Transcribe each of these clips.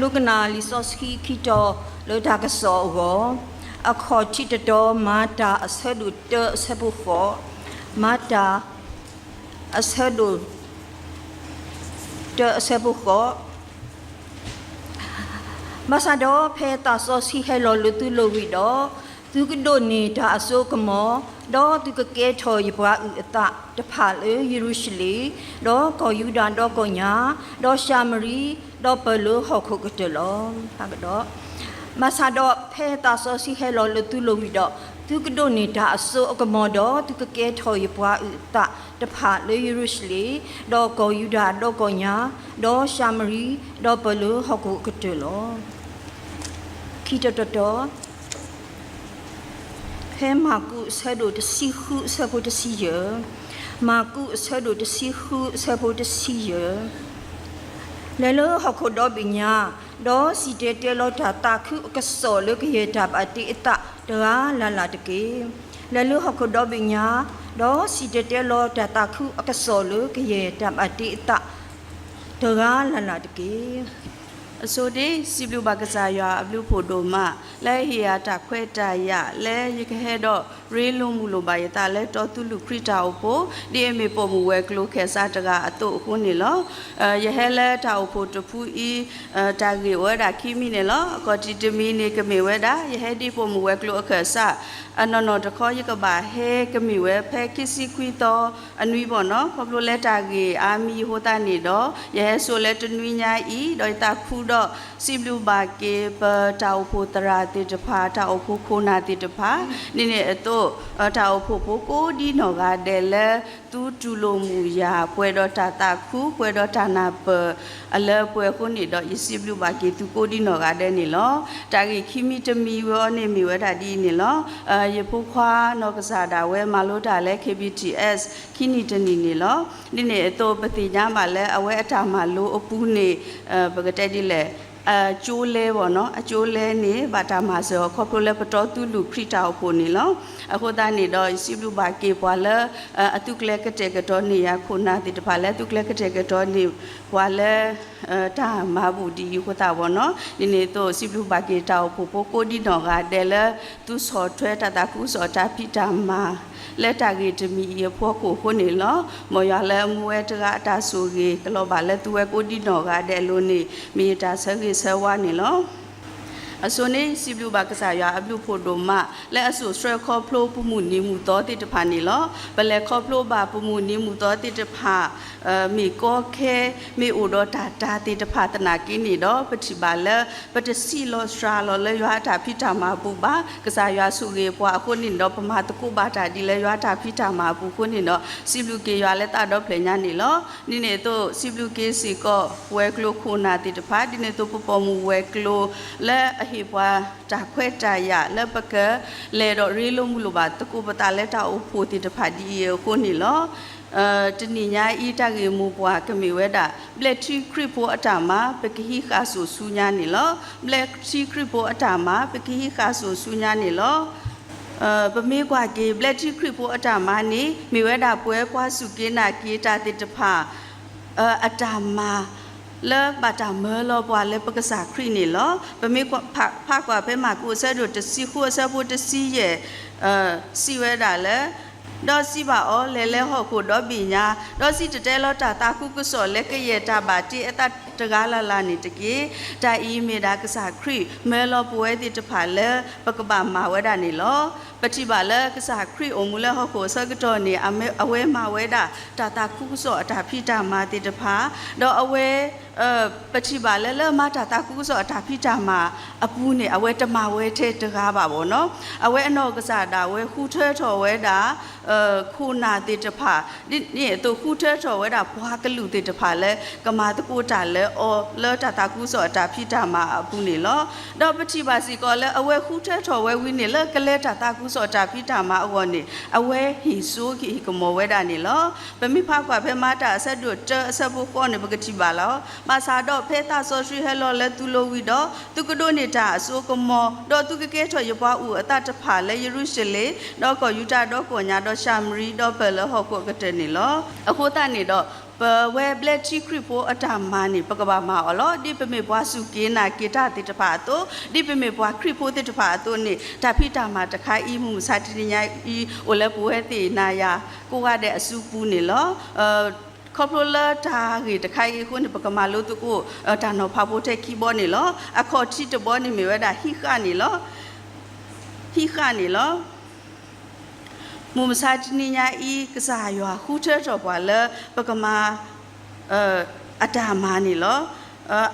ဒိကနၣ်လံာ်စီဆှံခံတီၤလၢတၢ်ကစီၣ်အဂီၢ်, အခီၣ်ထံးတတီၤ မၤတၢ်အဆၢဒိၣ်တၢအဆၢဖိဃိး, မၤတၢ် အဆၢဒိၣ်တၢအဆၢဖိဃိး, ဘၣ်ဆၣ်ဒီးဖဲသးစီဆှံဟဲလီၤလၢသုလိၤဝံၤဒီး, သုကဒိးန့ၢ်တၢ်အစိအကမီၤ, ဒီးသုကကဲထီၣ်ယပှၤအုၣ်အသးတဖၣ်လၢယရူၤၡလ့ၣ်, ဒီးကီၢ်ယူဒၤဒီးကီၢ်ညါ, ဒီးၡၤမရံ, ဒီးပၢၢ်လၢဟီၣ်ခိၣ်ကတၢၢ်လီၤ. ဘၣ်ဆၣ်ဒီးဖဲသးစီဆှံဟဲလီၤလၢသုလိၤဝံၤဒီး, သုကဒိးန့ၢ်တၢ်အစိအကမီၤဒီး သုကကဲထီၣ်ယပှၤအုၣ်အသးတဖၣ်လၢယရူၤၡလ့ၣ်, ဒီးကီၢ်ယူဒၤဒီးကီၢ်ညါ, ဒီးၡၤမရံ, ဒီးပၢၢ်လၢဟီၣ်ခိၣ်ကတၢၢ်လီၤ. ခံတီၤတတီၤ ဖဲမၢ်ကူးအဆၢဒိၣ်တဆံဃုအဆၢဖိတဆံယဲၢ်, မၢ်ကူးအဆၢဒိၣ်တဆံဃုအဆၢဖိတဆံယဲၢ်, လဲၤလၢဟီၣ်ခိၣ်ဒီဘ့ၣ်ညါ, ဒီးစံၣ်တဲၤတဲလီၤတၢ်သးခုအကစီၣ်လၢကယဲၢ်တၢ်ဘၣ်တ့အသးတဂၤလၢ်လၢ်တက့ၢ်. လဲၤလၢဟီၣ်ခိၣ်ဒီဘ့ၣ်ညါ, ဒီးစံၣ်တဲၤတဲလီၤတၢ်သးခုအကစီၣ်လၢကယဲၢ်တၢ်ဘၣ်တ့အသးတဂၤလၢ်လၢ်တက့ၢ်. အဆိန့ၣ် စံးဘျုးဘၣ်ကစၢ်ယွၤအဘျုးဖးဒိၣ်မး လၢအဟ့ၣ်ယၤတၢ်ခွဲးတၢ်ယာ် လၢယကဟဲဒီးရ့လိာ်မုာ်လိာ်ဘၣ်ယသးလၢတီသူၣ်လုၢ်ခရံာ်တၢ်အိၣ်ဖှိၣ် ဒ်အမ့ၢ်ပိာ်မုၣ်ဝဲၤကျိၤခဲၣ်စးတဂၤအသိးအဃိန့ၣ်လီၤ. ယဟဲလၢတၢ်အိၣ်ဖှိၣ်တဖုအံၤ တၢ်ဂ့ၢ်အိၣ်ဝဲဒၣ်ခံမံၤန့ၣ်လီၤ. အခီၣ်ထံးတမံၤန့ၣ် ကမ့ၢ်ဝဲဒၣ် ယဟဲဒ်ပိာ်မုၣ်ဝဲၤကျိၤအခၢၣ်စး အနီၢ်နီၢ်တခီ ယကဘၣ်ဟဲကမ့ၢ်ဝဲဖဲခံဆံခွံသီအနွံဘၣ်နီၤ, ခီဖျိလၢတၢ်ဂ့ၢ်အါမံၤအဃိသတးန့ၣ်ဒီး ယဟဲစိာ်လၢတနွံညါအံၤ ဒီးယသးခုဒီး စံးဘျုးဘၣ်က့ၤ ပတၢ်အိၣ်ဖှိၣ်သရၣ်သ့ၣ်တဖၣ် တၢ်အိၣ်ဖှိၣ်ခိၣ်နၢ်သ့ၣ်တဖၣ်, ဒ်န့ၣ်အသိး တၢ်အိၣ်ဖှိၣ်ဖိကိးဒံနီၢ်ဂၤဒဲးလၢ သုတူၢ်လိာ်မုာ်ယၤ ပှဲၤဒီးတၢ်သးခု ပှဲၤဒီးတၢ်နၢ်ပၢၢ် အလၢပှဲၤအဃိန့ၣ်ဒီး ယစံးဘျုးဘၣ်က့ၤသုကိးဒံနီၢ်ဂၤဒဲးန့ၣ်လီၤ. တၢ်ဂ့ၢ်ခံမံၤတမံၤဝဲအီၤန့ၣ်မ့ၢ်ဝဲဒၣ်ဒ်အံၤန့ၣ်လီၤ. ယဖိခွါနီၢ်ကစၢ်ဒၣ်ဝဲမၤလိတၢ်လၢ KBTS ခံနံၣ်တနံၣ်န့ၣ်လီၤ. ဒ်န့ၣ်အသိး ပသ့ၣ်ညါဘၣ်လၢအဝဲအတၢ်မၤလိအပူၤန့ၣ် ပကတဲဒ်လဲၣ် အကၠိလဲဘၣ်နီၤ, အကၠိလဲန့ၣ် ဘၣ်တၢ်မၤစၢၤအီၤ ခီဖျိလၢပတီၢ်သူၣ်လုၢ်ခရံာ်တၢ်အိၣ်ဖှိၣ်န့ၣ်လီၤ. အဃိသတးန့ၣ်ဒီး ယစံးဘျုးဘၣ်က့ၤပှၤလၢ အသုးကျဲၤကတဲာ်ကတီၤန့ၢ်ယၤ ခိၣ်နၢ်သ့ၣ်တဖၣ်လၢ သုးကျဲၤကတဲာ်ကတီၤန့ၢ်ပှၤလၢ တၢ်မၤဘူၣ်ဒ်အံၤအဃိသတးဘၣ်နီၤ, ဒ်န့ၣ်အသိး စံးဘျုးဘၣ်က့ၤတၢ်အိၣ်ဖှိၣ်ဖိကိးဒံနီၢ်ဂၤဒဲးလၢ သုဆီၣ်ထွဲတၢ်သးခုကစီၣ်တၢ်ဖံးတၢ်မၤ လၢတၢ်ဂ့ၢ်တမံၤအံၤအဖီခိၣ်အဃိန့ၣ်လီၤ. မ်ယွၤလၢအမူဝဲတဂၤအတၢ်ဆိၣ်ဂ့ၤ ကလီၤဘၣ်လၢသုဝဲကိးဒံနီၢ်ဂၤဒဲးအလိၤန့ၣ် မ့ၢ်ယတၢ်ဆၢဂ့ၤဆၢဝါန့ၣ်လီၤ. အဆိန့ၣ် စံးဘျုးဘၣ်ကစၢ်ယွၤအဘျုးဖးဒိၣ်မး လၢအစိာ်ဆှၢခီဖျိပမုၢ်နံၤမုၢ်သီသ့ၣ်တဖၣ်န့ၣ်လီၤ. ပလဲၤခီဖျိဘၣ်ပမုၢ်နံၤမုၢ်သီသ့ၣ်တဖၣ် မ့ၢ်ကီခဲ မ့ၢ်အိၣ်ဒီးတၢ်တၤသ့ၣ်တဖၣ်သနာ်က့န့ၣ်ဒီး ပထံၣ်ဘၣ်လၢ ပတဆံးလီၤစှၤလီၤလၢယွၤအတၢ်ဖံးတၢ်မၤအပူၤဘၣ်. ကစၢ်ယွၤဆိၣ်ဂ့ၤပှၤအဃိန့ၣ်ဒီး ပမၤသကိးဘၣ်တၢ်ဒ်လၢယွၤအတၢ်ဖံးတၢ်မၤအပူၤအဃိန့ၣ်ဒီး စံးဘျုးက့ၤယွၤလၢသးဒီဖျၢၣ်ညါန့ၣ်လီၤ. ဒ်န့ၣ်အသိး စံးဘျုးက့ၤစ့ၢ်ကီး ဝဲၤကျိၤခိၣ်နၢ်သ့ၣ်တဖၣ် ဒ်န့ၣ်အသိး ပပိာ်မုၣ်ဝဲၤကျိၤ လၢအဟ့ၣ်ပှၤတၢ်ခွဲးတၢ်ယာ် လၢပကလဲၤဒီးရ့လိာ်မုာ်လိာ်ဘၣ်သကိးပသးလၢတၢ်အိၣ်ဖှိၣ်သ့ၣ်တဖၣ်ဒ်အံၤအဃိန့ၣ်လီၤ. တနံၤညါအံၤ တၢ်ဂ့ၢ်မိၢ်ပှၢ်ကမ့ၢ်ဝဲဒၣ် ဘျဲၣ်ထံခရံာ်ဖိအတၢ်မၤ ပကဟံးဃာ်စိာ်ဆူညါန့ၣ်လီၤ. ဘျဲၣ်ထံခရံာ်ဖိအတၢ်မၤ ပကဟံးဃာ်စိာ်ဆူညါန့ၣ်လီၤ. ပမ့ၢ်ကွၢ်က့ၤ ဘျဲၣ်ထံခရံာ်ဖိအတၢ်မၤန့ၣ် မ့ၢ်ဝဲဒၣ်ပှၤကွၢ်စူၢ်က့ၤနာ်က့ၤတၢ်သ့ၣ်တဖၣ် အတၢ်မၤ လၢဘၣ်တၢ်မၢလီၤပှၤလၢပကစၢ်ခရံာ်န့ၣ်လီၤ. ပမ့ၢ်ဖးကွၢ်ဖဲမၢ်ကူးအဆၢဒိၣ်တဆံဃုအဆၢဖိတဆံယဲၢ် စံးဝဲဒၣ်လၢ ဒီးစံးဘၣ်အီၤ, လဲၤလၢဟီၣ်ခိၣ်ဒီဘ့ၣ်ညါ, ဒီးစံၣ်တဲၤတဲလီၤတၢ်သးခုကစီၣ်လၢကယဲၢ်တၢ်ဘၣ်တ့အသးတဂၤလၢ်လၢ်န့ၣ်တက့ၢ်. တၢ်အံၤမ့ၢ်ဒၣ်ကစၢ်ခရံာ်မၢလီၤပဝဲသ့ၣ်တဖၣ်လၢပကဘၣ်မၤဝဲဒၣ်န့ၣ်လီၤ. ပထံၣ်ဘၣ်လၢကစၢ်ခရံာ်အိၣ်မူလၢဟီၣ်ခိၣ်အဆၢကတီၢ်န့ၣ် အဝဲမၤဝဲဒၣ်တၢ်သးခုကစီၣ်အတၢ်ဖံးတၢ်မၤသ့ၣ်တဖၣ်, ဒီးအဝဲ ပထံၣ်ဘၣ်လၢ လၢမၤတၢ်သးခုကစီၣ်အတၢ်ဖံးတၢ်မၤအပူၤန့ၣ် အဝဲတမၤဝဲထဲတဂၤဘၣ်ဘၣ်နီၤ. အဝဲအနီၢ်ကစၢ်ဒၣ်ဝဲဃုထၢထီၣ်ဝဲဒၣ် ခိၣ်နၢ်သ့ၣ်တဖၣ်, ဒ်န့ၣ်အသိးဃုထၢထီၣ်ဝဲဒၣ်ပှၤကလုာ်သ့ၣ်တဖၣ်လၢ ကမၤသကိးတၢ်လၢအီၤ လၢတၢ်သးခုကစီၣ်အတၢ်ဖံးတၢ်မၤအပူၤန့ၣ်လီၤ. ဒီးပထံၣ်ဘၣ်စ့ၢ်ကီးလၢအဝဲဃုထၢထီၣ်ဝဲဝံၤန့ၣ် လၢကလဲၤတၢ်သးခုကစီၣ်အတၢ်ဖံးတၢ်မၤအဂီၢ်န့ၣ် အဝဲဟ့ၣ်စိဟ့ၣ်ကမီၤဝဲဒၣ်န့ၣ်လီၤ. ပမ့ၢ်ဖးကွၢ်ဖဲမၤတၢ်အဆၢဒိၣ်တၢအဆၢဖိဃိးန့ၣ် ပကထံၣ်ဘၣ်လီၤ. ဘၣ်ဆၣ်ဒီးဖဲသးစီဆှံဟဲလီၤလၢသုလိၤဝံၤဒီး သုကဒိးန့ၢ်တၢ်အစိအကမီၤ, ဒီးသုကကဲထီၣ်ယပှၤအုၣ်အသးတဖၣ်လၢယရူၤၡလ့ၣ်, ဒီးကီၢ်ယူဒၤ, ဒီးကီၢ်ညါ, ဒီးၡၤမရံ, ဒီးပၢၢ်လၢဟီၣ်ခိၣ်အကတၢၢ်န့ၣ်လီၤ. အဃိသတးန့ၣ်ဒီး ပဝဲဘျၢထံခရံာ်ဖိအတၢ်မၤန့ၣ် ပကဘၣ်မၤအီၤလီၤ. ဒ်ပမ့ၢ်ပှၤစူၢ်က့ၤနာ်က့ၤတၢ်သ့ၣ်တဖၣ်အသိး, ဒ်ပမ့ၢ်ပှၤခရံာ်ဖိသ့ၣ်တဖၣ်အသိးန့ၣ် တၢ်ဖံးတၢ်မၤတခါအံၤ မုၢ်မဆါတနံၤညါအံၤ အိၣ်လၢပဝဲသ့ၣ်နၤယၤကိးဂၤဒဲးအစုပူၤန့ၣ်လီၤ. ခီဖျိလၢတၢ်ဂ့ၢ်တခါအံၤအဃိန့ၣ် ပကမၤလိသကိး တၢ်နီၤဖးဖိထဲခံဘီန့ၣ်လီၤ. အခီၣ်ထံးတဘီန့ၣ်မ့ၢ်ဝဲဒၣ်ဟံးဃာ်န့ၣ်လီၤ. ဟံးဃာ်န့ၣ်လီၤ. မုၢ်မဆါတနံၤညါအံၤ ကစၢ်ယွၤဃုထၢထီၣ်ပှၤလၢ ပကမၤ အတၢ်မၤန့ၣ်လီၤ.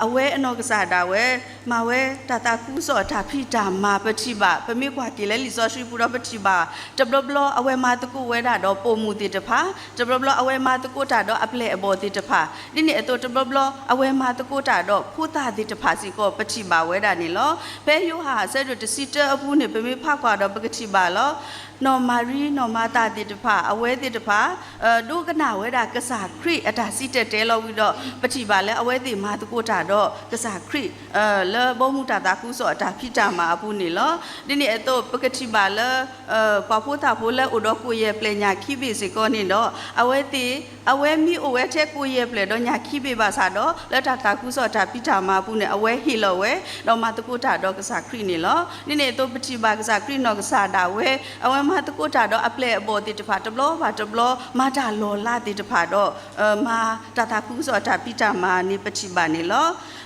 အဝဲအနီၢ်ကစၢ်ဒၣ်ဝဲ မၤဝဲတၢ်သးခုကစီၣ်အတၢ်ဖံးတၢ်မၤ ပထံၣ်ဘၣ်, ပမ့ၢ်ကွၢ်က့ၤလၢလံာ်စီဆှံပူၤဒီးပထံၣ်ဘၣ်, တဘျီဘျီအဝဲမၤသကိးဝဲဒၣ်ဒီးပိာ်မုၣ်သ့ၣ်တဖၣ်, တဘျီဘျီအဝဲမၤသကိးတၢ်ဒီးအပျဲၢ်အဘီၣ်သ့ၣ်တဖၣ်, ဒ်န့ၣ်အသိးတဘျီဘျီအဝဲမၤသကိးတၢ်ဒီးဖိသၣ်သ့ၣ်တဖၣ်စ့ၢ်ကီး ပထံၣ်ဘၣ်ဝဲဒၣ်န့ၣ်လီၤ. ဖဲယိၤဟၣ်အဆၢဒိၣ်တဆံတၢအပူၤန့ၣ် ပမ့ၢ်ဖးကွၢ်ဒီးပကထံၣ်ဘၣ်လီၤ. နီၢ်မၤရံ နီၢ်မၤသၤသ့ၣ်တဖၣ် အဝဲသ့ၣ်တဖၣ် ဒိကနၣ်ဝဲဒၣ်ကစၢ်ခရံာ်အတၢ်စံၣ်တဲၤတဲလီၤဝံၤဒီး ပထံၣ်ဘၣ်လၢအဝဲသ့ၣ်မၤသကိးတၢ်ဒီးကစၢ်ခရံာ် လၢဘီမုၢ်တၢ်သးခုကစီၣ်အတၢ်ဖံးတၢ်မၤအပူၤန့ၣ်လီၤ. ဒ်န့ၣ်အသိး ပကထံၣ်ဘၣ်လၢ ပှၤဖိသၣ်ဖိလၢအိၣ်ဒီးကိၣ်ယဲၢ်ပျဲၢ်ညၣ်ခံဘ့ၣ်စ့ၢ်ကီးန့ၣ်ဒီး အဝဲသ့ၣ် အဝဲမ့ၢ်အိၣ်ဝဲထဲကိၣ်ယဲၢ်ပျဲၢ်ဒီးညၣ်ခံဘ့ၣ်ဘၣ်ဆၣ်ဒီး လၢတၢ်သးခုကစီၣ်တၢ်ဖံးတၢ်မၤအပူၤန့ၣ် အဝဲဟ့ၣ်လီၤဝဲ ဒီးမၤသကိးတၢ်ဒီးကစၢ်ခရံာ်န့ၣ်လီၤ. ဒ်န့ၣ်အသိးပထံၣ်ဘၣ်ကစၢ်ခရံာ်နီၢ်ကစၢ်ဒၣ်ဝဲ အဝဲမၤသကိးတၢ်ဒီးအပျဲၢ်အဘီၣ်သ့ၣ်တဖၣ် တဘျီဘၣ်တဘျီ မၤတၢ်လီၤလးသ့ၣ်တဖၣ်ဒီး မၤတၢ်သးခုကစီၣ်အတၢ်ဖံးတၢ်မၤန့ၣ် ပထံၣ်ဘၣ်န့ၣ်လီၤ.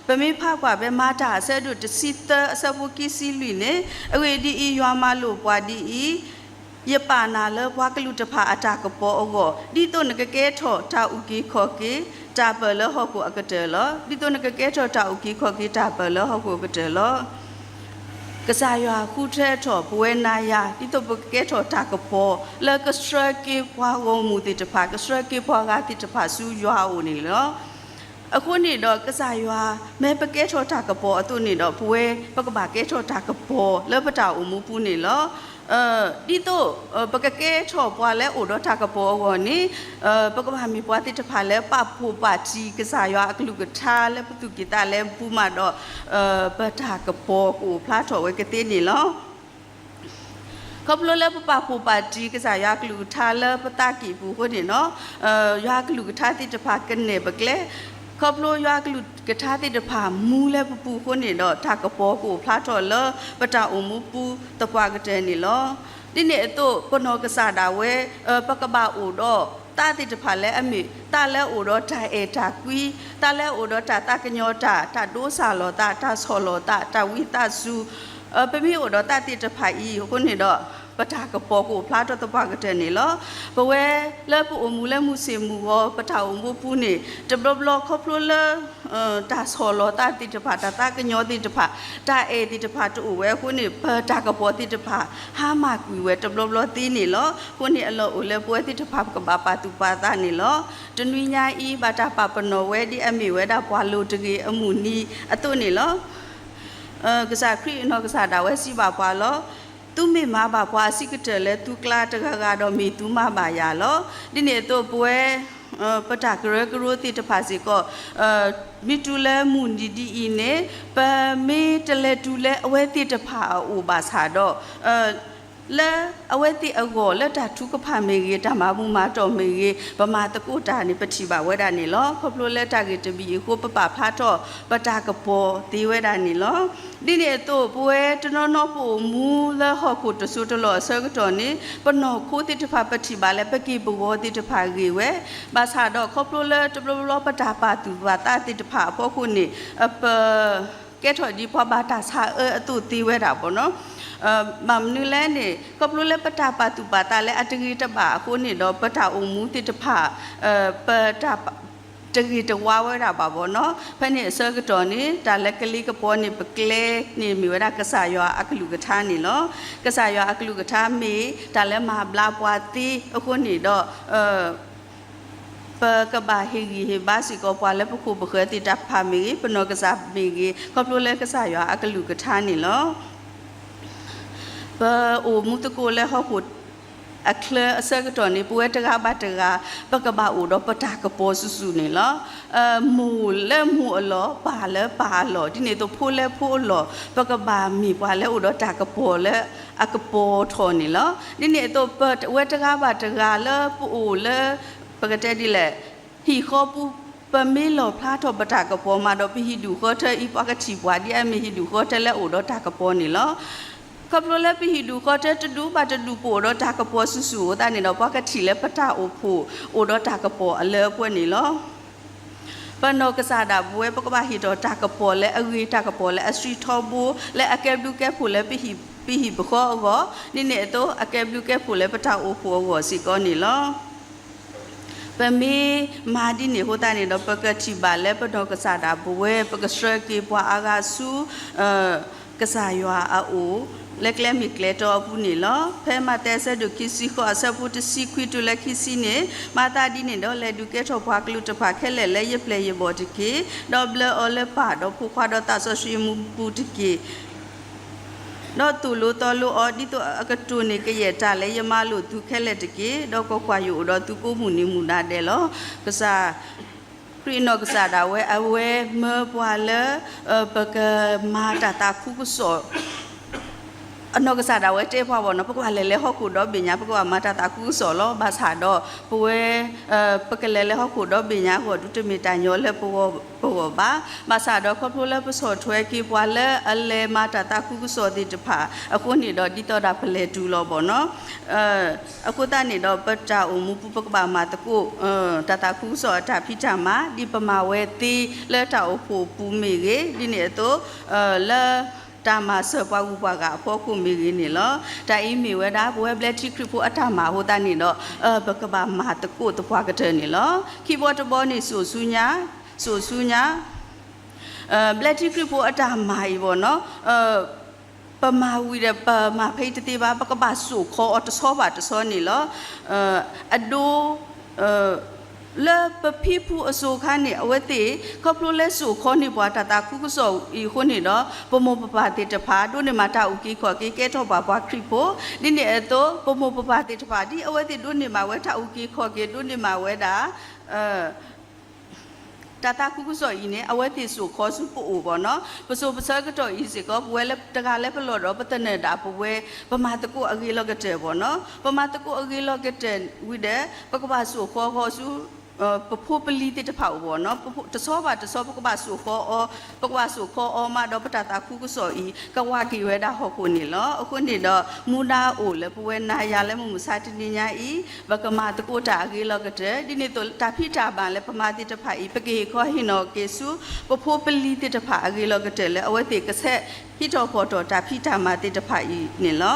ပမ့ၢ်ဖးကွၢ်ဖဲမၤတၢ်အဆၢဒိၣ်တဆံသၢအဆၢဖိခံဆံလွံၢ်န့ၣ် အဂ့ၢ်ဒ်အံၤ, ယွၤမၤလိာ်ပှၤဒ်အံၤ, ယပာ်နၤလၢပှၤကလုာ်တဖၣ်အတၢ်ကပီၤအဂီၢ်, ဒ်သိးနကကဲထီၣ်တၢ်အုၣ်က့ၤခီၣ်က့ၤတၢ်ပၢၢ်လၢဟီၣ်ခိၣ်အကတၢၢ်လီၤ. ဒ်သိးနကကဲထီၣ်တၢ်အုၣ်က့ၤခီၣ်က့ၤတၢ်ပၢၢ်လၢဟီၣ်ခိၣ်အကတၢၢ်လီၤ. ကစၢ်ယွၤဃုထၢထီၣ်ပဝဲနၤယၤ ဒ်သိးပကကဲထီၣ်တၢ်ကပီၤ လၢကဆှၢက့ၤပှၤဂီၢ်မုၢ်သ့ၣ်တဖၣ်, ကဆှၢက့ၤပှၤဂၤသ့ၣ်တဖၣ်ဆူယွၤအအိၣ်န့ၣ်လီၤ. အဃိန့ၣ်ဒီး ကစၢ်ယွၤ မ့ၢ်ပကဲထီၣ်တၢ်ကပီၤအသိးန့ၣ်ဒီး ပဝဲပကဘၣ်ကဲထီၣ်တၢ်ကပီၤလၢပတၢ်အိၣ်မူပူၤန့ၣ်လီၤ. ဒ်သိး ပကကဲထီၣ်ပှၤလၢအိၣ်ဒီးတၢ်ကပီၤအဂီၢ်န့ၣ် ပကဘၣ်မ့ၢ်ပှၤသ့ၣ်တဖၣ်လၢပာ်ဖှိၣ်ပာ်တံၢ်ကစၢ်ယွၤအကလုၢ်ကထါလၢပသူၣ်ကံၢ်သးလဲပူၤမးဒီး ပတၢ်ကပီၤကအိၣ်ဖျါထီၣ်ဝဲကသ့န့ၣ်လီၤ. ခီဖျိလၢပပာ်ဖှိၣ်ပာ်တံၢ်ကစၢ်ယွၤကလုၢ်ကထါလၢပသးကံၢ်ပူၤအဃိန့ၣ်လီၤ. ယွၤကလုၢ်ကထါသ့ၣ်တဖၣ်ကနဲၣ်ပကျဲ, ခီဖျိယွၤကလုၢ်ကထါသ့ၣ်တဖၣ်မူလၢပပူၤအဃိန့ၣ်ဒီး တၢ်ကပီၤကအိၣ်ဖျါထီၣ်လၢပတၢ်အိၣ်မူပူၤသပှၢ်ကတၢၢ်န့ၣ်လီၤ. ဒ်န့ၣ်အသိး ပနီၢ်ကစၢ်ဒၣ်ဝဲ ပကဘၣ်အိၣ်ဒီးသးသ့ၣ်တဖၣ်လၢအမ့ၢ်သးလၢအအိၣ်ဒီးတၢ်အဲၣ်တၢ်ကွံ, သးလၢအအိၣ်ဒီးတၢ်သးကညီၤတၢ်, တၢ်ဒိးစၢ်လီၤသး, တၢ်ဆီၣ်လီၤသး, တၢ်ဝံသးစူၤ, ပမ့ၢ်အိၣ်ဒီးသးသ့ၣ်တဖၣ်အံၤအဃိန့ၣ်ဒီး ပတၢ်ကပီၤကအိၣ်ဖျါထီၣ်သပှၢ်ကတၢၢ်န့ၣ်လီၤ. ပဝဲလၢပအိၣ်မူလၢမုၢ်ဆ့ၣ်မုၢ်ဂီၤ ပတၢ်အိၣ်မူပူၤန့ၣ် တဘျီဘျီခီဖျိလၢ တၢ်ဆီၣ်လီၤသးသ့ၣ်တဖၣ်, တၢ်သးကညီၤသ့ၣ်တဖၣ်, တၢ်အဲၣ်သ့ၣ်တဖၣ်တအိၣ်ဝဲအဃိန့ၣ် ပတၢ်ကပီၤသ့ၣ်တဖၣ် ဟါမၢ်ကွံာ်ဝဲတဘျီဘျီသ့န့ၣ်လီၤ. အဃိန့ၣ်အလီၢ်အိၣ်လၢပဝဲသ့ၣ်တဖၣ်ပကဘၣ်ပာ်သူၣ်ပာ်သးန့ၣ်လီၤ. တနွံညါအံၤ ဘၣ်တၢ်ပာ်ပနီၣ်ဝဲဒ်အမ့ၢ်ဝဲဒၣ်ပှၤလိၤတဂ့ၤအမုၢ်နံၤအသိးန့ၣ်လီၤ. ကစၢ်ခရံာ်အနီၢ်ကစၢ်ဒၣ်ဝဲစံးဘၣ်ပှၤလီၤ. သုမ့ၢ်မၤဘၣ်ပှၤအဆံးကတၢၢ်လၢသုကျါတဂၤဂၤဒီးမ့ၢ်သုမၤဘၣ်ယၤလီၤ. ဒ်န့ၣ်အသိးပဝဲ ပတၢ်ကရၢကရိသ့ၣ်တဖၣ်စ့ၢ်ကီး မ့ၢ်တုၤလၢမုၢ်နံၤဒ်အံၤန့ၣ် ပမ့ၢ်တလဲၤတုၤလၢအဝဲသ့ၣ်တဖၣ်အအိၣ်ဘၣ်ဆၣ်ဒီး လၢအဝဲသ့ၣ်အဂီၢ်လၢတၢ်ထုကဖၣ်မ့ၢ်ဂ့ၤ, တၢ်မၤမူမၤတီၢ်မ့ၢ်ဂ့ၤ, ပမၤသကိးတၢ်န့ၣ် ပထံၣ်ဘၣ်ဝဲဒၣ်န့ၣ်လီၤ. ခီဖျိလၢတၢ်ဂ့ၢ်တမံၤအံၤအဃိ ပပာ်ဖျါထီၣ်ပတၢ်ကပီၤသ့ဝဲဒၣ်န့ၣ်လီၤ. ဒ်န့ၣ်အသိး ပဝဲတနီၤနီၤပအိၣ်မူလၢဟီၣ်ခိၣ်တစိၢ်တလီၢ်အဆၢကတီၢ်န့ၣ် ပနီၢ်ခိသ့ၣ်တဖၣ် ပထံၣ်ဘၣ်လၢပက့ၢ်ပဂီၤသ့ၣ်တဖၣ်ဂ့ၤဝဲ, ဘၣ်ဆၣ်ဒီးခီဖျိလၢတဘျီဘျီပတၢ်ပာ်သူၣ်ပာ်သးသ့ၣ်တဖၣ်အဖီခိၣ်န့ၣ် ပ ကဲထီၣ်ဒ်ပှၤဘၣ်တၢ်ဆါအၢအသိးသ့ဝဲဒၣ်ဘၣ်နီၤ. ဘၣ်မနုၤလဲၣ်န့ၣ် ခီဖျိလၢပတၢ်ပာ်သူၣ်ပာ်သးလၢအတဂ့ၤတဘၣ်အဃိန့ၣ်ဒီး ပတၢ်အိၣ်မူသ့ၣ်တဖၣ် ပတၢ်တဂ့ၤတဝါဝဲဒၣ်ဘၣ်ဘၣ်နီၤ. ဖဲန့ၣ်အဆၢကတီၢ်န့ၣ် တၢ်လၢကလ့ကပီၤန့ၣ် ပကျဲန့ၣ်မ့ၢ်ဝဲဒၣ်ကစၢ်ယွၤအကလုၢ်ကထါန့ၣ်လီၤ. ကစၢ်ယွၤအကလုၢ်ကထါမ့ၢ်တၢ်လၢမၤဘျါပှၤသ့အဃိန့ၣ်ဒီး ပကဘၣ်ဟ့ၣ်ဂံၢ်ဟ့ၣ်ဘါစ့ၢ်ကီးပှၤလၢပခိၣ်ပဃၢၤသ့ၣ်တဖၣ်မ့ၢ်ဂ့ၤ, ပနီၢ်ကစၢ်မ့ၢ်ဂ့ၤ, ခီဖျိလၢကစၢ်ယွၤအကလုၢ်ကထါန့ၣ်လီၤ. ပအိၣ်မူသကိးလၢဟီၣ်ခိၣ်အချၢအဆၢကတီၢ်န့ၣ် ပဝဲတဂၤဘၣ်တဂၤ ပကဘၣ်အိၣ်ဒီးပတၢ်ကပီၤစုာ်စုာ်န့ၣ်လီၤ. မိၢ်လၢမိၢ်အလီၢ်, ပၢ်လၢပၢ်အလီၢ်, ဒ်န့ၣ်အသိးဖိလၢဖိအလီၢ် ပကဘၣ်မ့ၢ်ပှၤလၢအိၣ်ဒီးတၢ်ကပီၤလၢအကပီၤထီၣ်န့ၣ်လီၤ. ဒ်န့ၣ်အသိး ပဝဲတဂၤဘၣ်တဂၤလၢပအိၣ်လၢ ပကတဲဒ်လဲၣ် ဟံၣ်ဃီပူၤ ပမ့ၢ်လီၣ်ဖျါထီၣ်ပတၢ်ကပီၤမးဒီး ပဟံၣ်ဒူၣ်ဃီထၢအံၤ ပှၤကထံၣ်ပှၤဒ်အမ့ၢ်ဟံၣ်ဒူၣ်ဃီထၢလၢအအိၣ်ဒီးတၢ်ကပီၤန့ၣ်လီၤ. ခီဖျိလၢပဟံၣ်ဒူၣ်ဃီထၢတဒူၣ်ဘၣ်တဒူၣ် ပအိၣ်ဒီးတၢ်ကပီၤဆူၣ်ဆူၣ်အဃိသတးန့ၣ်ဒီး ပှၤကထံၣ်လၢပတၢ်အိၣ်ဖှိၣ်အိၣ်ဒီးတၢ်ကပီၤအလၢအပှဲၤန့ၣ်လီၤ. ပနီၢ်ကစၢ်ဒၣ်ပဝဲ ပကဘၣ်ဟ့ၣ်ထီၣ်တၢ်ကပီၤလၢအဂ့ၤ တၢ်ကပီၤလၢအဆှံထီဘိ လၢအကဲဘျုးကဲဖှိၣ်လၢပဟံၣ်ပဃီအဂီၢ်, ဒ်န့ၣ်အသိး အကဲဘျုးကဲဖှိၣ်လၢပတၢ်အိၣ်ဖှိၣ်အဂီၢ်စ့ၢ်ကီးန့ၣ်လီၤ. ပမ့ၢ်မၤဒ်န့ၣ်အဃိသတးန့ၣ်ဒီး ပကထံၣ်ဘၣ်လၢပနီၢ်ကစၢ်ဒၣ်ပဝဲ ပကဆှၢက့ၤပှၤအါဂၤဆူ ကစၢ်ယွၤအအိၣ် လၢကျဲမုၢ်ကျဲတီအပူၤန့ၣ်လီၤ. ဖဲမးသဲအဆၢဒိၣ်ခံဆံဃိး အဆၢဖိတဆံခွံတုၤလၢခံဆံန့ၣ်, မၤသးဒ်န့ၣ်ဒီး လဲၤဒုးကဲထီၣ်ပှၤကလုာ်တဖၣ်ခဲလၢာ်လၢယပျဲၢ်ယဘီၣ်တက့ၢ်. ဒီးဘျၢအီၤလၢပၢ်, ဒီးဖိခွါဒီးသးစီဆှံအမူပူၤတက့ၢ်. ဒီးသိၣ်လိသီလိအီၤ ဒ်သိးအကတိၢ်န့ၢ်ကယဲၢ်တၢ်လၢယမၤလိာ်သုခဲလၢာ်တက့ၢ်. ဒီးကွၢ်ကွၢ်, ယအိၣ်ဒီးသုကိးမုၢ်နံၤမုၢ်ဒါဒဲးလီၤ. ကစၢ်ခရံာ်အနီၢ်ကစၢ်ဒၣ်ဝဲ အဝဲမၢပှၤလၢ ပကမၤတၢ်သးခုကစီၣ် အနီၢ်ကစၢ်ဒၣ်ဝဲတဲပှၤဘၣ်နီၤ, ပကဘၣ်လဲၤလၢဟီၣ်ခိၣ်ဒီဘ့ၣ်ညါ, ပကဘၣ်မၤတၢ်သးခုကစီၣ်လီၤ. ဘၣ်ဆၣ်ဒီး ပဝဲ ပကလဲၤလၢဟီၣ်ခိၣ်ဒီဘ့ၣ်ညါအဂီၢ် ဒုးတမ့ၢ်တၢ်ညီလၢပဂီၢ်ဘၣ်. ဘၣ်ဆၣ်ဒီးခီဖျိလၢပဆီၣ်ထွဲက့ၤပှၤလၢအလဲၤမၤတၢ်သးခုကစီၣ်သ့ၣ်တဖၣ်အဃိန့ၣ်ဒီး ဒ်သိးဒၣ်ပလဲၤတုၤလီၤဘၣ်နီၤ. အဃိသတးန့ၣ်ဒီး ပတၢ်အိၣ်မူပူၤ ပကဘၣ်မၤသကိး တၢ်သးခုကစီၣ်အတၢ်ဖံးတၢ်မၤ ဒ်ပမၤဝဲသ့လၢတၢ်အိၣ်ဖှိၣ်ပူၤမ့ၢ်ဂ့ၤ, ဒ်န့ၣ်အသိး လၢတၢ်မၤစၢၤပှၤဂုၤပှၤဂၤအဖီခိၣ်မ့ၢ်ဂ့ၤန့ၣ်လီၤ. တၢ်အံၤမ့ၢ်ဝဲဒၣ် ပဝဲဘျဲထံခရံာ်ဖိအတၢ်မၤအဃိသတးန့ၣ်ဒီး ပကဘၣ်မၤသကိးသပှၢ်ကတၢၢ်န့ၣ်လီၤ. ခံဘီတဘီန့ၣ် စိာ်ဆူညါ, စိာ်ဆူညါ ဘျဲထံခရံာ်ဖိအတၢ်မၤအံၤဘၣ်နီၤ, ပမၤဝံၤဒီး ပမၤဖဲအံၤတသ့ဘၣ်, ပကဘၣ်စိာ်ခီအီၤတဆီဘၣ်တဆီန့ၣ်လီၤ. အဒိ လၢပဖံဖုအစိၤအခါန့ၣ် အဝဲသ့ၣ် ခီဖျိလၢစိာ်ခီန့ၢ်ပှၤတၢ်သးခုကစီၣ်အံၤအဃိန့ၣ်ဒီး ပမိၢ်ပပၢ်သ့ၣ်တဖၣ် ဒိးန့ၢ်မးတၢ်အုၣ်က့ၤခီၣ်က့ၤ ကဲထီၣ်ဘၣ်ပှၤခရံာ်ဖိ, ဒ်န့ၣ်အသိး ပမိၢ်ပပၢ်သ့ၣ်တဖၣ် ဒ်အဝဲသ့ၣ်ဒိးန့ၢ်မးဝဲတၢ်အုၣ်က့ၤခီၣ်က့ၤ ဒိးန့ၢ်မးဝဲဒၣ် တၢ်သးခုကစီၣ်အံၤန့ၣ် အဝဲသ့ၣ်စိာ်ခီဆူပအိၣ်ဘၣ်နီၤ. ပစိၤပဆၢကတီၢ်အံၤစ့ၢ်ကီး ပဝဲလၢတဂၤလၢပလီၢ်ဒီး ပသနၢၣ်ဒၣ်ပဝဲ ပမၤသကိးအဂ့ၤလီၤကတၢၢ်ဘၣ်နီၤ. ပမၤသကိးအဂ့ၤလီၤကတၢၢ်ဝံၤဒီး ပကဘၣ်စိာ်ခီဃီဆူ ပဖိပလံၤသ့ၣ်တဖၣ်အအိၣ်ဘၣ်နီၤ. တဆီဘၣ်တဆီ ပကဘၣ်စိာ်ခီအီၤ, ပကဘၣ်စိာ်ခီအီၤမးဒီး ပတၢ်သးခုကစီၣ်အံၤ ကဝးက့ၤဝဲဒၣ်ဟီၣ်ခိၣ်န့ၣ်လီၤ. အဃိန့ၣ်ဒီး မူဒါအိၣ်လၢပဝဲနၤယၤလၢမုၢ်မဆါတနံၤညါအံၤ ပကမၤသကိးတၢ်အဂ့ၤလီၤကတၢၢ်, ဒ်န့ၣ်အသိး တၢ်ဖံးတၢ်မၤလၢပမၤသ့ၣ်တဖၣ်အံၤ ပကဟ့ၣ်ခီဟ့ၣ်နီၤက့ၤဆူ ပဖိပလံၤသ့ၣ်တဖၣ်အဂ့ၤလီၤကတၢၢ်လၢ အဝဲသ့ၣ်ကဆဲးဟံးထီၣ်ဖီၣ်ထီၣ်တၢ်ဖံးတၢ်မၤသ့ၣ်တဖၣ်အံၤန့ၣ်လီၤ.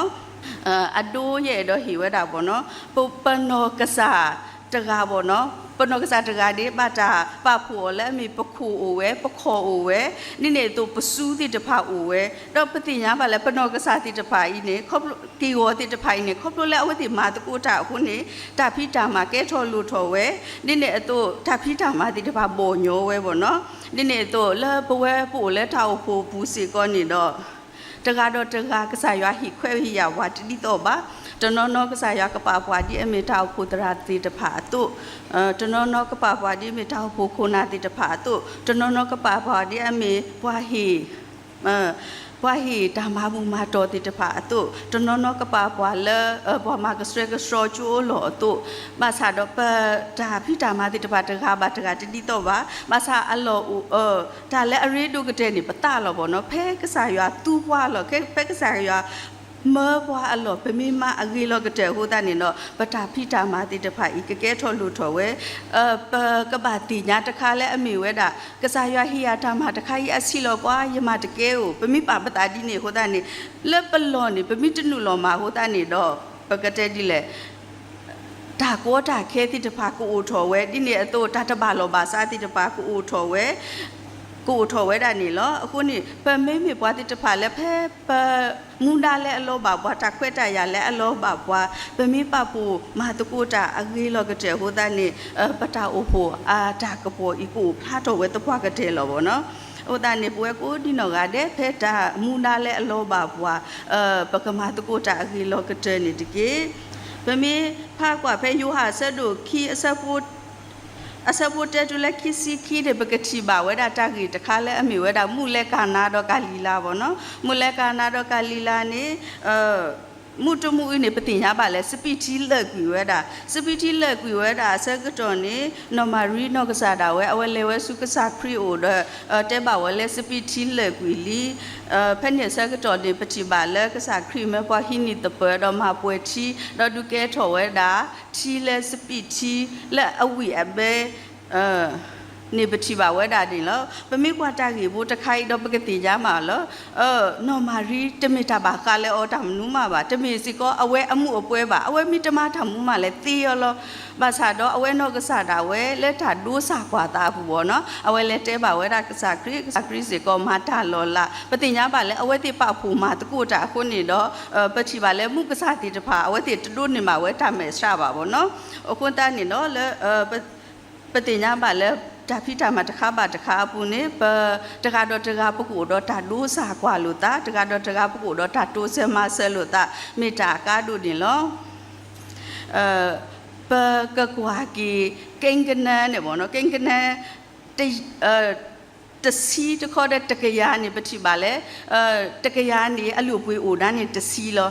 အဒိယအဲၣ်ဒိးဟ့ၣ်ဝဲဒၣ်ဘၣ်နီၤ, ပနီၢ်ကစၢ်တဂၤဘၣ်နီၤ, ပနီၢ်ကစၢ်တဂၤန့ၣ် ဘၣ်တၢ်ပာ်ဖှိၣ်အီၤလၢအမ့ၢ်ပခိၣ်အိၣ်ဝဲ, ပခီၣ်အိၣ်ဝဲ, ဒ်န့ၣ်အသိးပစုသ့ၣ်တဖၣ်အိၣ်ဝဲ, ဒီးပသ့ၣ်ညါဘၣ်လၢပနီၢ်ကစၢ်သ့ၣ်တဖၣ်အံၤန့ၣ် က့ၢ်ဂီၤသ့ၣ်တဖၣ်အံၤန့ၣ် ခီဖျိလၢအဝဲသ့ၣ်မၤသကိးတၢ်အဃိန့ၣ် တၢ်ဖံးတၢ်မၤကဲထီၣ်လိၣ်ထီၣ်ဝဲ, ဒ်န့ၣ်အသိး တၢ်ဖံးတၢ်မၤသ့ၣ်တဖၣ်ဘီၣ်ညီဝဲဘၣ်နီၤ. ဒ်န့ၣ်အသိးလၢပဝဲပအိၣ်လၢတၢ်အိၣ်ဖှိၣ်ပူၤစ့ၢ်ကီးန့ၣ်ဒီး တဂၤဒီးတဂၤ ကစၢ်ယွၤဟ့ၣ်ခွဲးဟ့ၣ်ယာ်ပှၤတဒ်သိးဘၣ်. တနီၤနီၤကစၢ်ယွၤကပာ်ပှၤဒ်အမ့ၢ်တၢ်အိၣ်ဖှိၣ်သရၣ်သ့ၣ်တဖၣ်အသိး, တနီၤနီၤကပာ်ပှၤဒ်အမ့ၢ်တၢ်အိၣ်ဖှိၣ်ခိၣ်နၢ်သ့ၣ်တဖၣ်အသိး, တနီၤနီၤကပာ်ပှၤဒ်အမ့ၢ်ပှၤဟ့ၣ် ပှၤဟ့ၣ်တၢ်မၤဘူၣ်မၤတီၢ်သ့ၣ်တဖၣ်အသိး, တနီၤနီၤကပာ်ပှၤလၢ ပှၤမၤကဆှဲကဆှီကၠိအလီၢ်အသိး, ဘၣ်ဆၣ်ဒီးပတၢ်ဖံးတၢ်မၤသ့ၣ်တဖၣ်တဂၤဘၣ်တဂၤတဒ်သိးဘၣ်. ဘၣ်ဆၣ်အလီၢ်အိၣ် တၢ်လၢအရ့ဒိၣ်ကတၢၢ်န့ၣ် ပသးလီၤဘၣ်နီၤ. ဖဲကစၢ်ယွၤသူပှၤအလီၢ်, ဖဲကစၢ်ယွၤမၢပှၤအလီၢ် ပမ့ၢ်မၤအဂ့ၤလီၤကတၢၢ်အဃိသတးန့ၣ်ဒီး ပတၢ်ဖံးတၢ်မၤသ့ၣ်တဖၣ်အံၤ ကကဲထီၣ်လိၣ်ထီၣ်ဝဲ ပကဘၣ်သ့ၣ်ညါတခါလၢအမ့ၢ်ဝဲဒၣ် ကစၢ်ယွၤဟ့ၣ်ယၤတၢ်မၤတခါအံၤ အဆံးလီၤပှၤ ယမၤတကဲဧိၤ, ပမ့ၢ်ပာ်ပသးဒ်န့ၣ်အဃိသတးန့ၣ် လၢပလီၢ်န့ၣ် ပမ့ၢ်တနုာ်လီၤမၤအဃိသတးန့ၣ်ဒီး ပကတဲဒ်လဲၣ် တၢ်ကီတၢ်ခဲသ့ၣ်တဖၣ်ကအိၣ်ထီၣ်ဝဲ, ဒ်န့ၣ်အသိး တၢ်တဘၣ်လီၢ်ဘၣ်စးသ့ၣ်တဖၣ်ကအိၣ်ထီၣ်ဝဲ, ကအိၣ်ထီၣ်ဝဲဒၣ်န့ၣ်လီၤ. အဃိန့ၣ် ပမ့မ့ၢ်ပှၤသ့ၣ်တဖၣ်လၢဖဲပမူဒါလၢအလီၤဘၣ်ပှၤ, တၢ်ခွဲးတၢ်ယာ်လၢအလီၤဘၣ်ပှၤ, ပမ့ၢ်ပာ်ဖှိၣ်မၤသကိးတၢ်အဂ့ၤလီၤကတၢၢ်အဃိသတးန့ၣ် ပတၢ်အိၣ်ဖှိၣ်အတၢ်ကပီၤအံၤ ကအိၣ်ဖျါထီၣ်ဝဲသပှၢ်ကတၢၢ်လီၤဘၣ်နီၤ. အဃိသတးန့ၣ် ပဝဲကိးဒံနီၢ်ဂၤဒဲး ဖဲတၢ်မူဒါလၢအလီၤဘၣ်ပှၤ ပကမၤသကိးတၢ်အဂ့ၤလီၤကတၢၢ်န့ၣ်တက့ၢ်. ပမ့ၢ်ဖးကွၢ်ဖဲယိၤဟၣ်အဆၢဒိၣ်ခံ အဆၢဖိတၢတုၤလၢခံဆံခံန့ၣ် ပကထံၣ်ဘၣ်ဝဲဒၣ်တၢ်ဂ့ၢ်တခါလၢအမ့ၢ်ဝဲဒၣ် မုၢ်လဲၤကၤနၤဒီးကၤလံၤလါဘၣ်နီၤ. မုၢ်လဲၤကၤနၤဒီးကၤလံၤလါန့ၣ် မုၢ်တမုၢ်အံၤန့ၣ် ပသ့ၣ်ညါဘၣ်လၢ စပံးထံလၢာ်ကွံာ်ဝဲဒၣ်, စပံးထံလၢာ်ကွံာ်ဝဲဒၣ်အဆၢကတီၢ်န့ၣ် နီၢ်မၤရံနီၢ်ကစၢ်ဒၣ်ဝဲ အဝဲလဲၤဝဲဆူကစၢ်ခရံာ်အိၣ်ဒီး တဲဘၣ်ဝဲလၢ စပံးထံလၢာ်ကွံာ်လံ. ဖဲန့ၣ်အဆၢကတီၢ်န့ၣ် ပထံၣ်ဘၣ်လၢကစၢ်ခရံာ်မၢပှၤဟံးန့ၢ်သပၢၤဒီးမၤပှဲၤထံ ဒီးဒုးကဲထီၣ်ဝဲဒၣ် ထံလၢစပံးထံလၢအဝံၣ်အဘဲ န့ၣ်ပထံၣ်ဘၣ်ဝဲဒၣ်န့ၣ်လီၤ. ပမ့ၢ်ကွၢ်တၢ်ဂ့ၢ်ဖိတခါအံၤဒီးပကသ့ၣ်ညါမးလၢ နီၢ်မၤရံတမ့ၢ်တၢ်ဘၣ်ဃးလၢအီၤတၢ်မနုၤမးဘၣ်, တမ့ၢ်စ့ၢ်ကီးအဝဲအမူးအပွဲဘၣ်, အဝဲမ့ၢ်တမၤတၢ်မူးမးလဲၣ်သ့အီၤလီၤ. ဘၣ်ဆၣ်ဒီးအဝဲနီၢ်ကစၢ်ဒၣ်ဝဲလၢတၢ်ဒိစၢ်ကွၢ်သးအပူၤဘၣ်နီၤ အဝဲလဲၤတဲဘၣ်ဝဲဒၣ်ကစၢ်ခရံာ်, ကစၢ်ခရံာ်စ့ၢ်ကီးမၤတၢ်လီၤလး, ပသ့ၣ်ညါဘၣ်လၢအဝဲသ့ၣ်ပာ်ဖှိၣ်မၤသကိးတၢ်အဃိန့ၣ်ဒီး ပထံၣ်ဘၣ်လၢမုၢ်ကစၢ်သ့ၣ်တဖၣ် အဝဲသ့ၣ်တဒိးန့ၢ်ဘၣ်ဝဲတၢ်မဲာ်ဆှးဘၣ်ဘၣ်နီၤ. အဃိသတးန့ၣ်ဒီး လၢ ပသ့ၣ်ညါဘၣ်လၢ တၢ်ဖံးတၢ်မၤတခါဘၣ်တခါအပူၤန့ၣ် ပတဂၤဒီးတဂၤပကအိၣ်ဒီးတၢ်ဒိစၢ်ကွၢ်လိာ်သး, တဂၤဒီးတဂၤပကအိၣ်ဒီးတၢ်တိစၢၤမၤစၢၤလိာ်သး မ့ၢ်တၢ်အကါဒိၣ်န့ၣ်လီၤ. ပကကွၢ်က့ၤ ကိန်းဂဏန်းန့ၣ်ဘၣ်နီၤ, ကိန်းဂဏန်း တဆံတခီဒီးတကယၤန့ၣ် ပထံၣ်ဘၣ်လၢ တကယၤန့ၣ် အလုၢ်အပှ့ၤအိၣ်ဒၣ်န့ၣ်တဆံလီၤ.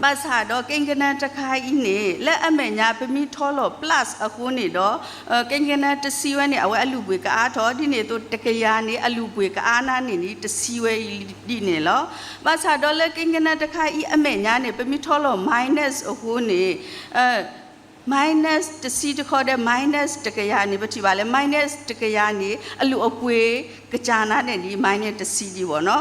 ဘၣ်ဆၣ်ဒီး ကိန်းဂဏန်း တခါအံၤန့ၣ် လၢအမဲာ်ညါပမ့ၢ်ထီလီၤ plus အဃိန့ၣ်ဒီး ကိန်းဂဏန်း တဆံဝဲန့ၣ် အဝဲအလုၢ်အပှ့ၤကအါထီၣ်, ဒ်န့ၣ်အသိး တကယၤန့ၣ် အလုၢ်အပှ့ၤကအါနၤန့ၣ် တဆံဝဲအံၤဒ်န့ၣ်လီၤ. ဘၣ်ဆၣ်ဒီးလၢ ကိန်းဂဏန်း တခါအံၤအမဲာ်ညါန့ၣ် ပမ့ၢ်ထီလီၤ minus အဃိန့ၣ် minus တဆံတခီဒီး minus တကယၤန့ၣ် ပထံၣ်ဘၣ်လၢ minus တကယၤန့ၣ် အလုၢ်အပှ့ၤကစၢ်နၤန့ၣ်ဒ် minus တဆံဒံးဘၣ်နီၤ.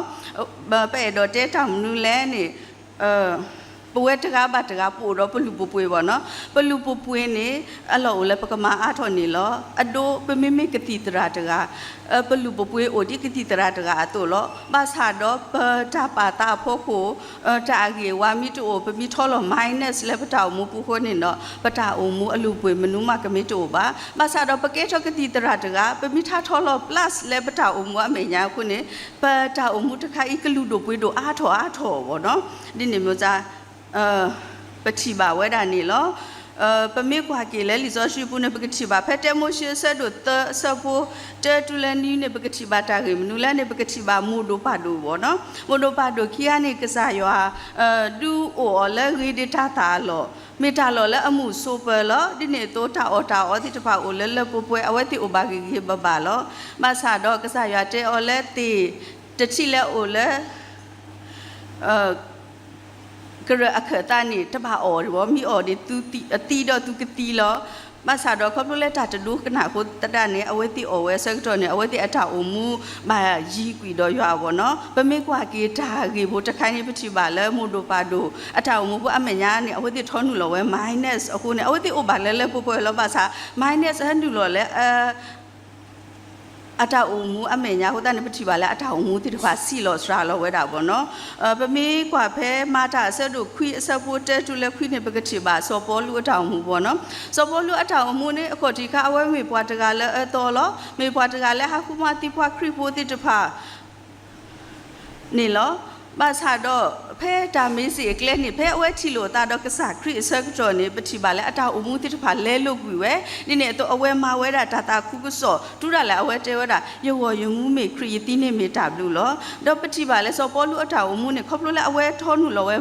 ပအဲၣ်ဒိးတဲတၢ်မနုၤလဲၣ်န့ၣ် ပဝဲတဂၤဘၣ်တဂၤ ပအိၣ်ဒီးပလုၢ်ပပှ့ၤဘၣ်နီၤ. ပလုၢ်ပပှ့ၤန့ၣ် အလီၢ်အိၣ်လၢပကမၤအါထီၣ်န့ၣ်လီၤ. အဒိ ပမ့မ့ၢ်ကသံၣ်သရၣ်တဂၤ ပလုၢ်ပပှ့ၤအိၣ်ဒ်ကသံၣ်သရၣ်တဂၤအသိးလီၤ. ဘၣ်ဆၣ်ဒီးပတၢ်ပာ်သးအဖီခိၣ် တၢ်အဂ့ၤအဝါမ့ၢ်တအိၣ် ပမ့ၢ်ထီလီၤ minus လၢပတၢ်အိၣ်မူပူၤအဃိန့ၣ်ဒီး ပတၢ်အိၣ်မူအလုၢ်အပှ့ၤမနုၤမးကမ့ၢ်တအိၣ်ဘၣ်. ဘၣ်ဆၣ်ဒီးပကဲထီၣ်ကသံၣ်သရၣ်တဂၤ ပမ့ၢ်ထါထီလီၤ plus လၢပတၢ်အိၣ်မူအမဲာ်ညါအဃိန့ၣ် ပတၢ်အိၣ်မူတခါအံၤ ကလုာ်ဒိၣ်ပှ့ၤဒိၣ်အါထီၣ်အါထီၣ်ဘၣ်နီၤ. ဒ်န့ၣ်မ့ၢ် ပထံၣ်ဘၣ်ဝဲဒၣ်န့ၣ်လီၤ. ပမ့ၢ်ကွၢ်က့ၤလၢလံာ်စီဆှံပူၤန့ၣ် ပကထံၣ်ဘၣ် ဖဲတၢမိၤၡ့အဆၢဒိၣ်သၢအဆၢဖိ တၢတုၤလၢနွံန့ၣ် ပကထံၣ်ဘၣ်တၢ်ဂ့ၢ်မနုၤလဲၣ်န့ၣ် ပကထံၣ်ဘၣ်မိၢ်ဒိၣ်ပၢ်ဒိၣ်ဘၣ်နီၤ. မိၢ်ဒိၣ်ပၢ်ဒိၣ်ခံဂၤန့ၣ် ကစၢ်ယွၤ ဒုးအိၣ်အီၤလၢဂ့ၤဒ့တၢ်သၣ်အလီၢ်, မ့ၢ်တၢ်လီၢ်လၢအမုာ်ဆိးပၢၤလီၤ. ဒ်န့ၣ်အသိး တၢ်အီၣ်တၢ်အီသ့ၣ်တဖၣ်အိၣ်လၢလၢပှဲၤပှဲၤ အဝဲသ့ၣ်အိၣ်ဘၣ်ဂ့ၤဂ့ၤဘၣ်ဘၣ်လီၤ. ဘၣ်ဆၣ်ဒီးကစၢ်ယွၤတဲအီၤလၢသ့ၣ်တထံၣ်လၢအအိၣ်လၢ ကရၢၢ်အခၢၣ်သးန့ၣ် တဘၣ်အီၣ်ဘၣ်, မ့ၢ်အီၣ်န့ၣ် သုသံဒီးသုကသံလီၤ. ဘၣ်ဆၣ်ဒီးခီဖျိလၢတၢ်တဒိကနၣ်အဃိသတးန့ၣ် အဝဲသ့ၣ်အီၣ်ဝဲအဆၢကတီၢ်န့ၣ် အဝဲသ့ၣ်အတၢ်အိၣ်မူဘၣ်ယံၤကွံာ်ဒီးယွၤအဂီၢ်နီၤ. ပမ့ၢ်ကွၢ်က့ၤတၢ်ဂ့ၢ်ဖိတခါန့ၣ် ပထံၣ်ဘၣ်လၢမိၢ်ဒိၣ်ပၢ်ဒိၣ် အတၢ်အိၣ်မူဖိအမဲာ်ညါန့ၣ် အဝဲသ့ၣ်ထီနုာ်လီၤဝဲ minus အဃိန့ၣ် အဝဲသ့ၣ်အိၣ်ဘၣ်လၢလၢပှဲၤပှဲၤလီၤ. ဘၣ်ဆၣ် minus ဟဲနုာ်လီၤလၢ အတၢ်အိၣ်မူအမဲာ်ညါအဃိသတးန့ၣ် ပထံၣ်ဘၣ်လၢအတၢ်အိၣ်မူသ့ၣ်တဖၣ်စံၣ်လီၤစှၤလီၤဝဲဒၣ်ဘၣ်နီၤ. ပမ့ၢ်ကွၢ်ဖဲမၤတၢ်အဆၢဒိၣ်ခွံအဆၢဖိတၢတုၤလၢခွံန့ၣ် ပကထံၣ်ဘၣ်စီၤပီလူးအတၢ်အိၣ်မူဘၣ်နီၤ. စီၤပီလူးအတၢ်အိၣ်မူန့ၣ် အခီၣ်ထံးခါ အဝဲမ့ၢ်ပှၤတဂၤလၢအအၢသီလီၤ. မ့ၢ်ပှၤတဂၤလၢဟးဃုမၤသံပှၤခရံာ်ဖိသ့ၣ်တဖၣ် န့ၣ်လီၤ. ဘၣ်ဆၣ်ဒီး ဖဲတၢ်မ့ၢ်စ့ၢ်အကျဲန့ၣ် ဖဲအဝဲထံၣ်လိာ်သးဒီးကစၢ်ခရံာ်အဆၢကတီၢ်န့ၣ် ပထံၣ်ဘၣ်လၢအတၢ်အိၣ်မူသ့ၣ်တဖၣ်လဲလိာ်ကွံာ်ဝဲ, ဒ်န့ၣ်အသိးအဝဲမၤဝဲဒၣ်တၢ်သးခုကစီၣ် တုၤဒၣ်လဲာ်အဝဲတဲဝဲဒၣ် ယဂီၢ်ယမူမ့ၢ်ခရံာ် ယသံန့ၣ်မ့ၢ်တၢ်ဘျုးလီၤ. ဒီးပထံၣ်ဘၣ်လၢစီၤပီလူးအတၢ်အိၣ်မူန့ၣ် ခီဖျိလၢအဝဲထီနုာ်လီၤဝဲ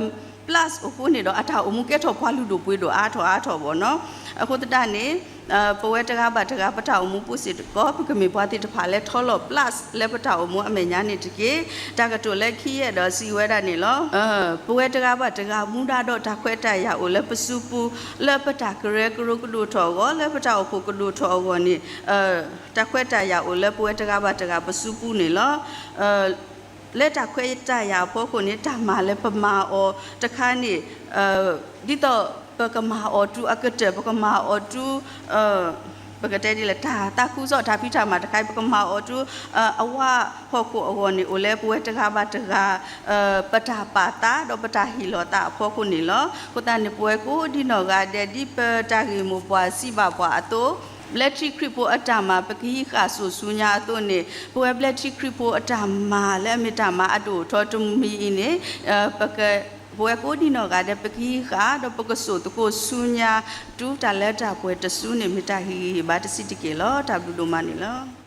plus အဃိန့ၣ်ဒီး အတၢ်အိၣ်မူကဲထီၣ်ပှၤလုၢ်ဒိၣ်ပှ့ၤဒိၣ်အါထီၣ်အါထီၣ်ဘၣ်နီၤ. အဃိသတးန့ၣ် ပဝဲတဂၤဘၣ်တဂၤ ပတၢ်အိၣ်မူပူၤစ့ၢ်ကီး ပကမ့ၢ်ပှၤသ့ၣ်တဖၣ်လၢထီလီၤ plus လၢပတၢ်အိၣ်မူအမဲာ်ညါန့ၣ်တက့ၢ်. တၢ်ကတိၤလၢခံယဲၢ်ဒီးစံးဝဲဒၣ်န့ၣ်လီၤ. ပဝဲတဂၤဘၣ်တဂၤ မူဒါဒီးတၢ်ခွဲးတၢ်ယာ်အိၣ်လၢပစုပူၤ လၢပတၢ်ကရၢကရိကဒိၣ်ထီၣ်အဂီၢ် လၢပတၢ်အိၣ်ဖှိၣ်ကဒိၣ်ထီၣ်အဂီၢ်န့ၣ် တၢ်ခွဲးတၢ်ယာ်အိၣ်လၢပဝဲတဂၤဘၣ်တဂၤပစုပူၤန့ၣ်လီၤ. လၢတၢ်ခွဲးတၢ်ယာ်အဖီခိၣ်န့ၣ် တၢ်မၤလၢပမၤအီၤတခါန့ၣ် ဒ်သိးပကမၤအီၤတုၤအကတၢၢ် ပကမၤအီၤတုၤ ပကတဲဒ်လဲၣ် တၢ်သးခုကစီၣ်တၢ်ဖံးတၢ်မၤတခါအံၤ ပကမၤအီၤတုၤ အဝဲဟီၣ်ခိၣ်အဂီၢ်န့ၣ် အိၣ်လၢပဝဲတဂၤဘၣ်တဂၤ ပတၢ်ပာ်သးဒီးပတၢ်ဟ့ၣ်လီၤသးအဖီခိၣ်န့ၣ်လီၤ. အဃိသတးန့ၣ် ပဝဲကိးဒံနီၢ်ဂၤဒဲး ဒ်ပတၢ်ဂ့ၢ်မိၢ်ပှၢ်စံးဘၣ်ပှၤအသိး ဘျၢထံခရံာ်ဖိအတၢ်မၤ ပကဟံးဃာ်စိာ်ဆူညါအသိးန့ၣ် ပဝဲဘျၢထံခရံာ်ဖိအတၢ်မၤလၢအမ့ၢ်တၢ်မၤအဒိၣ်အထီတမံၤအံၤန့ၣ် ပက ပဝဲကိးဒံနီၢ်ဂၤဒဲး ပကဟံးဃာ် ဒီးပကစိာ်သကိးဆူညါ တုၤတၢ်လၢတၢ်ပှဲၤတစုန့ၣ် မ့ၢ်တၢ်ဟ့ၣ်ဂံၢ်ဟ့ၣ်ဘါတစုတက့ၢ်လီၤ. တၢ်ဘျုးဒိၣ်မးန့ၣ်လီၤ.